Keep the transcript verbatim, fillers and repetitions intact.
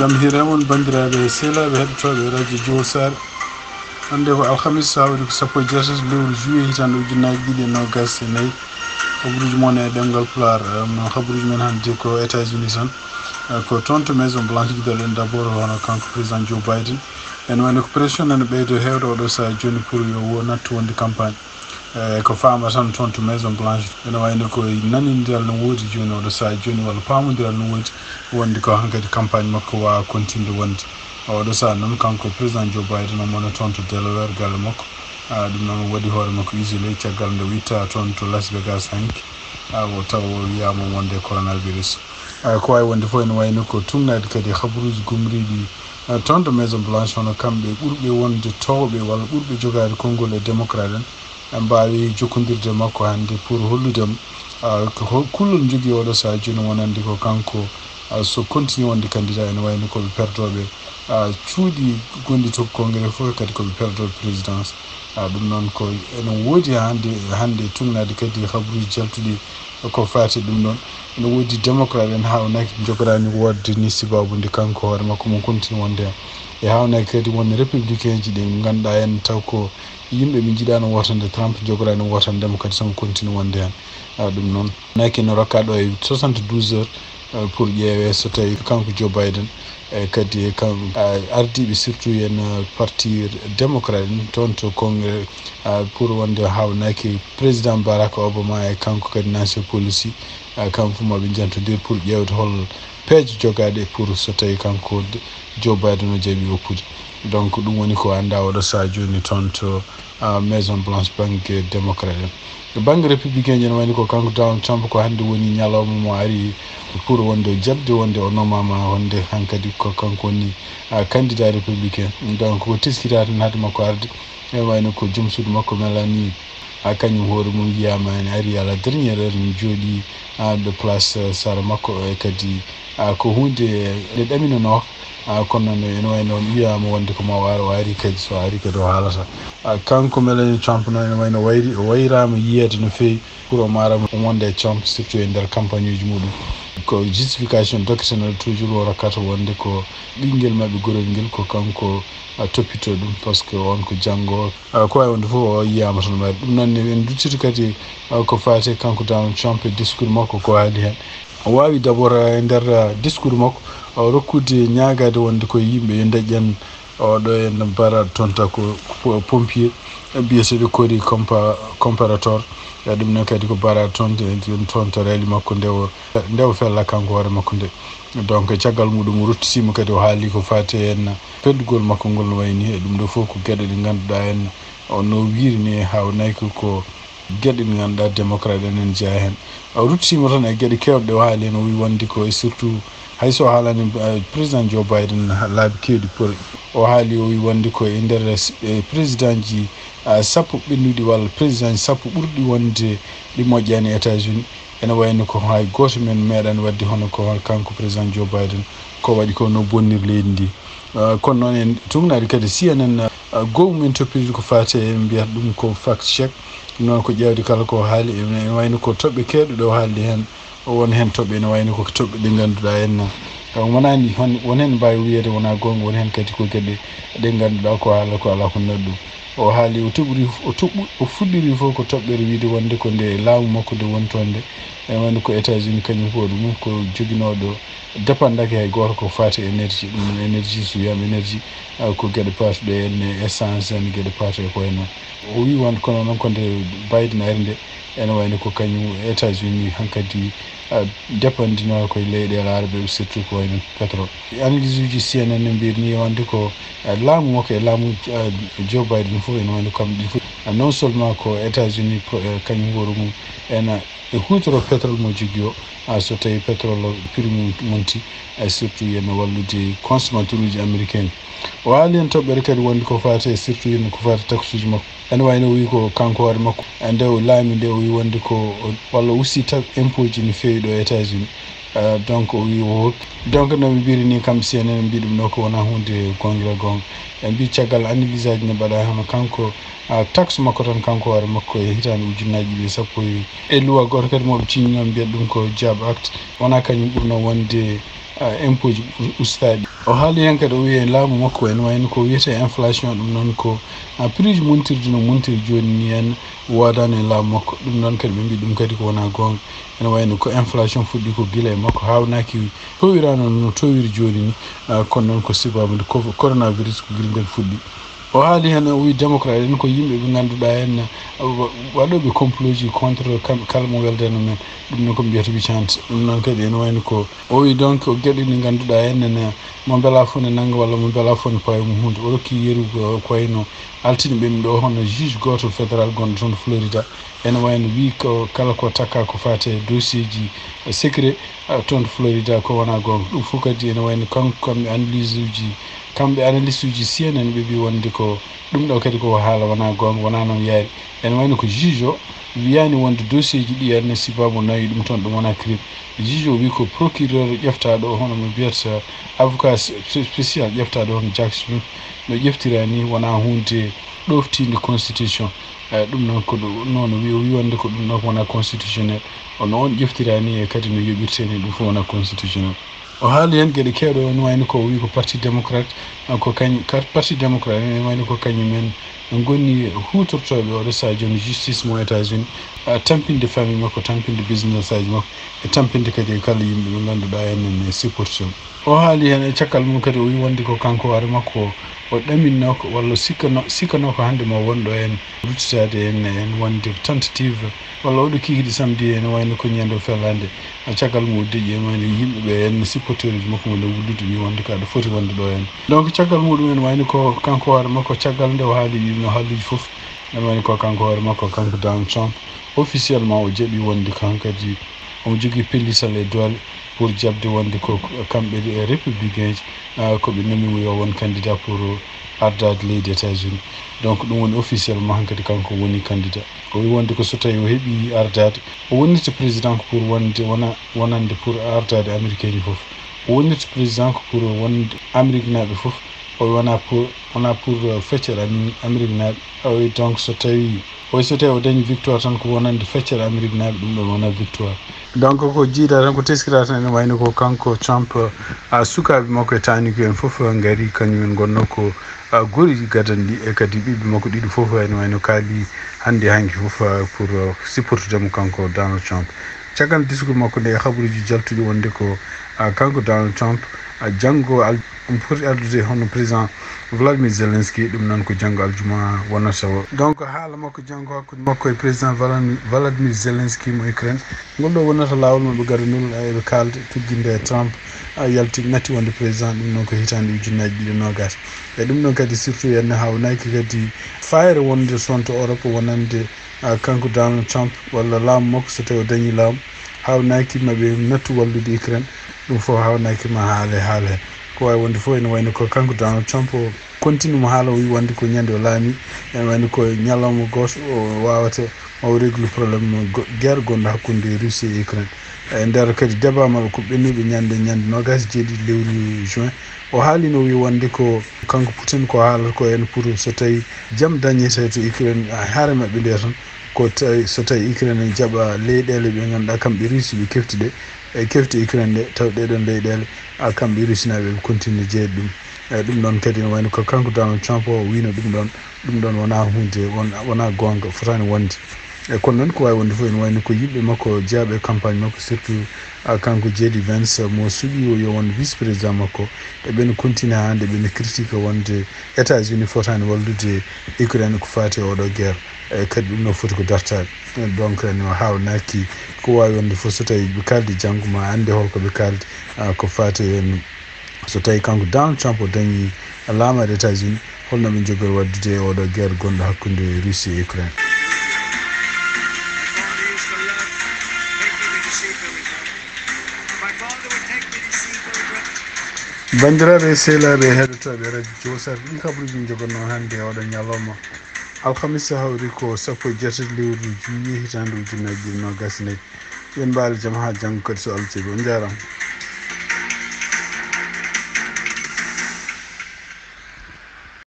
Jam hiire mon, banndiraaɓe sehilaaɓe heɗotooɓe radio Jowol Saare. Hannde ko alhamis, haa waɗi ko sappo e jeetati lewru juillet, hitaande ujunnaji ɗiɗi e noogas e nayi. Habruuji mon e ɗemngal Pulaar. Habruuji men hannde ko États-Unis tan. Ko toon to Maison Blanche, njiɗɗen d' abord hono kanko président Joe Biden. Ene wayno ko pression ene ɓeydo heewde oɗo sahaa jooni pour yo o nattu wonde campagne. E ko faama tan toon to Maison Blanche, ene wayno ko nanindiral no woodi jooni oɗo sahaa jooni, walla paamondiral no woodi, wonde ko hankadi campagne makko waawa continude wonde. Oɗo sahaa noon, kanko président Joe Biden, omo wona toon to Delaware, galle makko. Ɗum noon, waɗi hoore makko isolé caggal nde o itta toon to Las Vegas hanki. O tawa o wiyaama wonde coronavirus. Ko waawi wonde fof, ene wayno ko tuugnaade kadi habaruuji gumriiɗi toon to Maison Blanche, hono kamɓe ɓurɓe wonde toowɓe walla ɓurɓe jogaade konngol e démocrate en, mbaawi jokkondirde makko hannde pour hollude mo ko hol kullol njogii oɗo sahaa jooni, wonande ko kanko, so continue wonde candidat, ene wayno ko ɓe perdooɓe cuuɗi gonɗi to congrès fof, kadi ko ɓe perdooɓe présidence. Ɗum noon ko ene woodi hannde, hannde tuugnaade kadi habaruuji jaltuɗi ko faati ɗum ɗoon. Ene woodi démocrate en haawnaaki, njogoraani woodde ni sababu nde kanko hoore makko mo continue wonde heen. E haawnaaki kadi won républicain ji ɗi ngannduɗaa en taw ko yimɓe ɓe njiɗaano wootande Trump, njogoraani wootande mo kadi tan continue wonde heen. Ɗum noon, naaki no rokkaa ɗo e soixante-douze heures pour ƴeewee so tawii kanko Joe Biden e kadi e kam ardiiɓe surtout en parti démocrate en toon to congrès pour wonde haawnaaki président Barack Obama e kanko kadi Nancy Pelosi, kamɓe fof maɓe njantodir pour ƴeewde hol peeje jogaaɗe pour so tawii kanko Joe Biden o jaɓii woppude. Donc ɗum woni ko anndaa oɗo sahaa jooni toon to Maison Blanche bannge démocrate en. E bannge républicain ji, ene wayno ko kanko Donald Trump, ko hannde woni ñalawma mo ari pour wonde o jaɓde wonde o nomaama wonde hankadi ko kanko woni candidat républicain. Donc ko teskitaade naade makko arde, ene wayno ko joom suudu makko Melania, kañum hoore mum yiyaama ene ari à la dernière heure, ne jooɗii de place sara makko e kadi ko huunde nde ɗaminanoo. Kono noon ene wayno wiyaama wonde ko ma o ar, o ari kadi, so ari kadi o haalata. Kanko Melania Trump noon ene wayno wayri, o wayraama yiyeede no feewi pour o maara wonde e Trump, surtout e nder campagne uji muɗum. Ko justification docketenal toujours o rokkata wonde ko ɓinngel maɓɓe gorel ngel ko kanko toppito ɗum, parce que on ko janngo. Ko waawi wonde fof o yiyaama tan mayre. Ɗum noon ne en duttiti kadi ko faati kanko Donald Trump e discours makko ko haali heen. O waawi d'abord e nder discours makko o rokkude ñaagaade wonde ko yimɓe yo ndeƴƴan oɗo e baraaɗo toon ta ko pompier biyeteeɗo kori comparator. E ɗum noon kadi ko baraaɗo toon toon to rally makko nde o nde o fella kanko hoore makko nde. Donc caggal muɗum o ruttitiima kadi o haali ko faati heen peddugol makko ngol no wayi ni. E ɗum ɗo fof ko geɗe ɗe ngannduɗaa en o no wiiri ni haawnaaki ko geɗe ɗe ngannduɗaa démocrate en ene jeyaa heen. O ruttitiima tan e geɗe keewɗe ɗe o haali heen, o wii wonde ko e surtout hay so o haalaani président Joe Biden laabi keewɗi pour o haali o wii wonde ko e nder président ji sappo ɓennuɗi walla président ji sappo ɓurɗi wonde ɗi moƴƴaani États-Unis. Ene wayno ko hay gooto men meeɗaani waɗde hono ko kanko président Joe Biden ko waɗi ko no bonnir leydi ndi. Kono noon en tuugnaade kadi C N N goomu men toppirde ko faati e mbiyata ɗum ko fact check. Ɗum noon ko ƴeewde kala ko haali, ene wayno ko toɓɓe keewɗe ɗe o haaldi heen. Won heen toɓɓe ene wayno ko toɓɓe ɗe ngannduɗaa en wonani hon won heen mbaawi wiyeede wonaa goonga, won heen kadi ko geɗe ɗe ngannduɗaa ko haala ko alaa ko naɗi ɗum. O haali o toɓɓiri o toɓɓu o fuɗɗiri fof ko toɓɓere wiide wonde ko nde laamu makko nde woni toon nde ene wayno ko États-Unis kañum ko ɗum ko joginooɗo dépendaki hay gooto ko faati énergie, ɗum noon énergie so wiyama énergie ko geɗe paatuɗe en essence en geɗe paatuɗe ko wayno. O wii wonde kono noon ko nde Biden ari nde ene wayno ko kañum États-Unis hankadi dépendinoo koye leyɗeele arabe surtout ko wayno pétrole. Analyse uji C N N ne mbiyata ni wonde ko laamu makko e laamu Joe Biden fof ene wayno kamɓe ɗi fof non seulement ko États-Unis kañum hoore mum ene e huutoro pétrole mo jogii o so tawi pétrole o prix mum monti surtout ene wallude consommateur uji américain. O haali heen toɓɓere kadi wonde ko faati e surtout ene ko faati taxe uji makko. Ene wayno o wii ko kanko hoore makko nde o laami nde o wii wonde ko walla o usti taxe impôt ji no feewi ɗo États-Unis. Donc o wii o hokki donc no ɓe mbiri ni kam C N N mbi ɗum ɗo ko wona hunde goongira goonga. Ɓe mbi caggal analyse aji ne mbaɗa hono kanko taxe makko tan kanko hoore makko e hitaande ujunnaji ɗiɗi e sappo e loi gooto kadi moɓe ciññino mbiyata ɗum ko Jab Act wona kañum ɓurno wonde ah, impôt ji u-, ustaaɗi. O haali heen kadi, o wiyi e laamu makko en wayno ko wiyetee inflation, ɗum noon ko, ah, prix ji montirɗi no montiri jooni ni en, waadaano e laamu makko. Ɗum noon kadi ɓe mbii ɗum kadi ko wonaa goonga. Ene wayno ko inflation fuɗɗi ko gila e makko, haawnaaki towiraano no towiri jooni ni, ah, kono noon ko sibaabu nde ko coronavirus ko gila ngel fuɗɗi. O haali heen, o wiyi démocrate en ko yimɓe ɓe ngannduɗaa en, ah, wa-, waɗooɓe complot ji contre kam-, kala mo weldano men. Ɗum noon ko mbiyata ɓe chance. Ɗum noon kadi ene wayno ko o wiyi donc ko geɗe ɗe ngannduɗaa en ne, mo mbelaa fof ne nannga walla mo mbelaa fof ne pawa mo huunde. O rokki yeru ko, ko wayno altine ɓennuɗo o, hono juge gooto fédéral gonɗo toon Florida. Ene wayno wiyi ko kala ko takka ko faati e dossier ji, eh, secret, eh, toon to Florida ko wonaa goonga. Ɗum fof kadi ene wayno kanko, kamɓe analyse uji, kamɓe analyste uji C N N ɓe mbii wonde ko ɗum ɗo kadi ko haala wonaa goonga, wonaa noon yaari. Ene wayno ko juge o wiyaani wonde dossier ji ɗi en ne sibaabu nawi ɗum toon, ɗum wonaa crime. Juge o wiyi ko procureur ƴeftaaɗo o, hono mo mbiyata avocat spe-, spécial ƴeftaaɗo hono Jack Smith, no ƴeftira ni wonaa huunde ɗoftiinde constitution. Eh, ɗum noon ko ɗum, noon o wi-, o wi wonde ko ɗum noon ko wonaa constitutionnel. Ono on ƴeftiraani e kadi no yoɓirtee ni ɗum fof wonaa constitutionnel. O haali heen geɗe keewɗe, on wayno ko o wi ko Parti Démocrate, eh, ko kañ-, kar-, Parti Démocrate en wayno ko kañum en ngoni huutortooɓe oɗo sahaa jooni justice mo États-Unis, eh, tampinde famille makko, tampinde business aji makko, e tampinde kadi e kala yimɓe ɓe ngannduɗaa en ne supporter. O haali heen e caggal mum kadi, o wi wonde ko kanko hoore makko o ɗaminno ko, walla sikkano, sikkano ko hannde mo wonɗo en ruttitaade en, en wonde tentative, walla oɗo kikiɗe samedi en wayno ko ñande o fellande. E caggal mum o deƴƴi en wayno yimɓe ɓe en supporter uji makko mo nde wullude wi wonde ko aɗa foti wonde ɗo en. Donc caggal muɗum en wayno ko kanko hoore makko, caggal nde o haali wino haalluji fof, en wayno ko kanko hoore makko, kanko Donald Trump, officiellement o jaɓi wonde ko hankadi omo jogii pellital e doole pour jaɓde wonde ko kamɓe e républicain ji, ah, ko ɓe nomi mo yo won candidat pour ardaade leydi États-Unis. Donc ɗum woni officiellement hankadi kanko woni candidat. O wi wonde ko so tawi o heɓi ardaade, o wonnirta président ko pour wonde wona, wonande pour ardaade américain ji fof. O wonnirta président ko pour wonde amérique naaɓe fof. O wi wona pour, wona pour, euh, feccere ami-, amérique naaɓe. O wi donc so tawi, o wi so tawi o dañi victoire tan ko wonande feccere amérique naaɓe, ɗum ɗon wona victoire. Donc ko jiida tan, ko teskira tan, ene wayno ko kanko Trump, a, sukaaɓe makko e taaniko en fof ngari, kañum en ngonno ko, a, gori gadanɗi, e kadi ɓiɓɓe makko ɗiɗo fof ene wayno kaali hannde hanki fof, a, pour, a, supportude mo kanko Donald Trump. Caggal discours makko nde e habaruuji jaltuɗi wonde ko, a, kanko Donald Trump, a, janngo al-, omo foti ardude hono président Vladimir Zelensky, ɗum noon ko janngo aljuma wonata o. Donc haala makko janngo hakkunde makko e président Volodymyr, Volodymyr Zelensky mo Ukraine, ngol ɗo wonata laawol maɓɓe gadangol, a, eɓe kaalda tugginde e Trump, a, yalti natti wonde président, ɗum noon ko hitaande ujunnaaji ɗiɗi e noogaas. E ɗum ɗon kadi surtout hannde haawnaki kadi fayre wonde toon to Europe wonande, a, kanko Donald Trump walla laamu makko so tawi o dañi laamu, haawnaki maɓe nattu wallude Ukraine, ɗum fof haawnaki ma haale haala heen. Ko waawi wonde fof ene wayno ko kanko Donald Trump o continue mo haala, o wi wonde ko ñande o laami, ene wayno ko ñalawma gooto o waawata o réglu problème go-, guerre gonɗo hakkunde Russie e Ukraine. E nder kadi débat maɓɓe ko ɓennuɓe ñande, ñande noogaas e jeeɗiɗi lewru juin. O haalino, o wi wonde ko kanko Putin ko haalata ko en pour so tawi jam dañete to Ukraine, a, hare maɓɓe nde tan, ko tawi, so tawi Ukraine en jaɓa leyɗeele ɓe ngannduɗaa kamɓe Russie ɓe kefti ɗe, e kefti Ukraine ɗe, taw ɗeɗon leyɗeele, a, kamɓe Russie naaɓe ɓe continue jeeyde ɗum. E ɗum ɗon kadi ne wayno ko kanko Donald Trump o wino ɗum ɗon, ɗum ɗon wona hunde, won-, wona goonga, fotaani wonde. E kono noon ko waawi wonde fof ene wayno ko yimɓe makko jeyaɓe e campagne makko, surtout, a, kanko J D Vance mo suɓi o yo won vice président makko. E ɓen continue hannde ɓen critique wonde États-Unis fotaani wallude Ukraine ko faati e oɗo guerre. E kadi ɗum no foti ko dartaade. Donc ene haawnaki ko waawi wonde fof so tawi ɓe kaaldi janngo ma annde holko ɓe kaaldi, a, ko faati e so tawi kanko Donald Trump o dañi laamaade États-Unis, holno ɓe njogori waɗdude e oɗo guerre gonɗo hakkunde Russie e Ukraine? Banndiraaɓe e sehilaaɓe e heɗotooɓe radio Jowsar, ɗin kabaruuji min njogotnoo hannde e oɗo ñalawma alhamisa, hawri ko sappo e jeetati lewru juillet hitaande ujunnaaji ɗiɗi noogaas e nayi. Yo on mbaal jam haa janngo kadi so Allah jaɓi. On njaaraama.